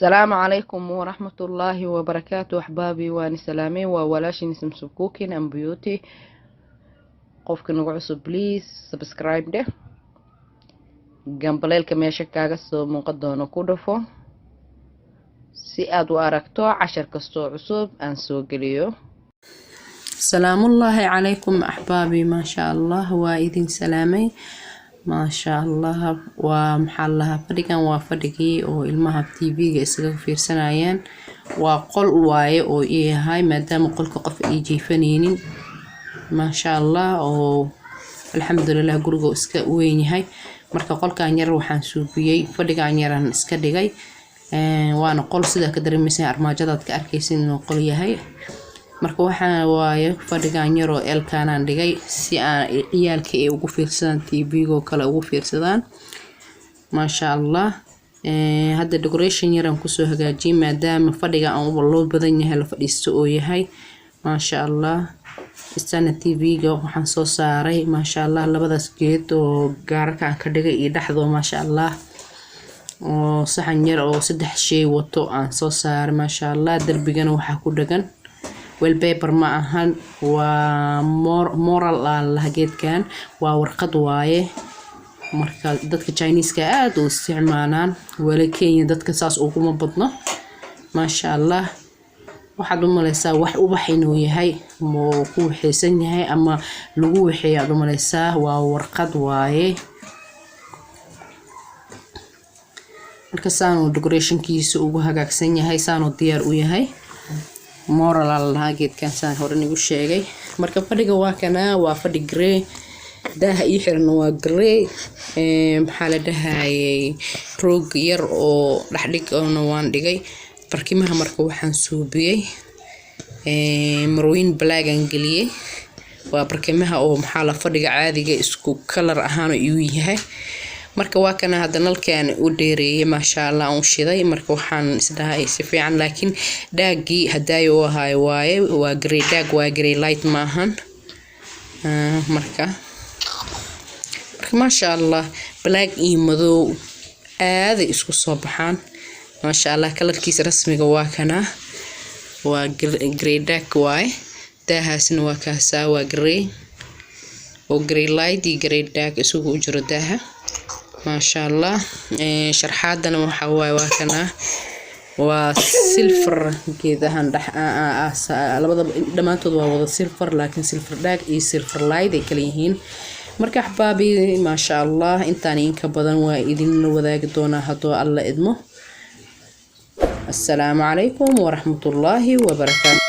Asalaamu calaykum waraxmatullaahi wabarakaatu. Axbaabi, waani salaamey. Waa walaashin Samsum Cooking and Beauty. Qofka nagu cusub, please subscribe dheh, gambaleelka meesha kaaga soo muuqan doono ku dhafo si aad u aragto cashar kastoo cusub aan soo geliyo. Salaamullaahi calaykum, axbaabi. Maasha Allah, waa idin salaamay. Maasha Allah, waa maxaa lahaa, fadhigan waa fadhigii oo ilmaha TV-ga isaga fiirsanayeen. Waa qol waaye oo ii yahay, maadaama qolka qof ay jiifanaynin. Maasha Allah, oo alxamdulilah, guriga iska weyn yahay. Marka qolkan yar waxaan suubiyey fadhigan yaran iska dhigay. Waana qol, sidaa ka dareemaysa armaajadaad ka arkaysin inuu qol yahay. Marka waxaa waaye fadhigan yaroo elkanaan dhigay si aan ciyaalka ay ugu fiirsadaan TV-go kale ugu fiirsadaan. Maasha Allah, hadda decoration yaraan kusoo hagaajiyay, maadaama fadhiga aan loo badan yahay la fadhiisto oo yahay. Maasha Allah, istana TV-ga waxaan soo saaray, maasha Allah, labadaas geed oo gaararka aan ka dhigay iyo dhexdoo, maasha Allah, oo saxan yar oo saddex shay wato aan soo saaray. Maasha Allah, darbigana waxaa ku dhagan wallpaper ma ahan, waa mural aan laha. Geedkan waa warqad waaye. Marka dadka Chineska aada u isticmaalaan, wala Kenya dadka saas uguma badno. Maasha Allah, waxaad u maleysaa wax ubax inuu yahay moo ku waxeysan yahay ama lagu waxeeyo aad u maleysaa. Waa warqad waaye. Marka saanuu decorationkiisa ugu hagaagsan yahay, saanuu diyaar u yahay. Mural aa la dhahaa geedkan, saan hore nigu sheegay. Marka fadhiga waa kanaa, waa fadhi grey, daaha ii xiran waa grey. Maxaa la dhahayay, roog yar oo dhexdhig oona waan dhigay barkimaha. Marka waxaan suubiyey marooyin black aan geliyey. Waa barkimaha oo maxaa la fadhiga caadiga isku kalar ahaan igu yahay. Marka waa kana, hadda nalkaan u dheereeyay, maasha Allah, aan u shiday. Marka waxaan isdhahay si fiican, laakiin dark-gii hadaayo u ahaayo waaye, waa grey dark, waa grey light maahan. Marka maasha Allah, black iyo madow aaday isku soo baxaan. Maasha Allah, kalarkiisa rasmiga waa kana, waa grey dark waaye. Daahaasna waa kaasaa, waa grey oo grey light iyo grey dark isugu u jiro daaha. Maasha Allah, sharxaadana waxa waaye, waa kana, waa silver. Geedahan dhex labada dhammaantood waa wada silver, laakiin silver dark iyo silver light ay kala yihiin. Marka axbaabi, maasha Allah, intaan inka badan waa idinla wadaagi doonaa hadduu Alla idmo. Assalaamu calaykum waraxmatullaahi wabarakaatu.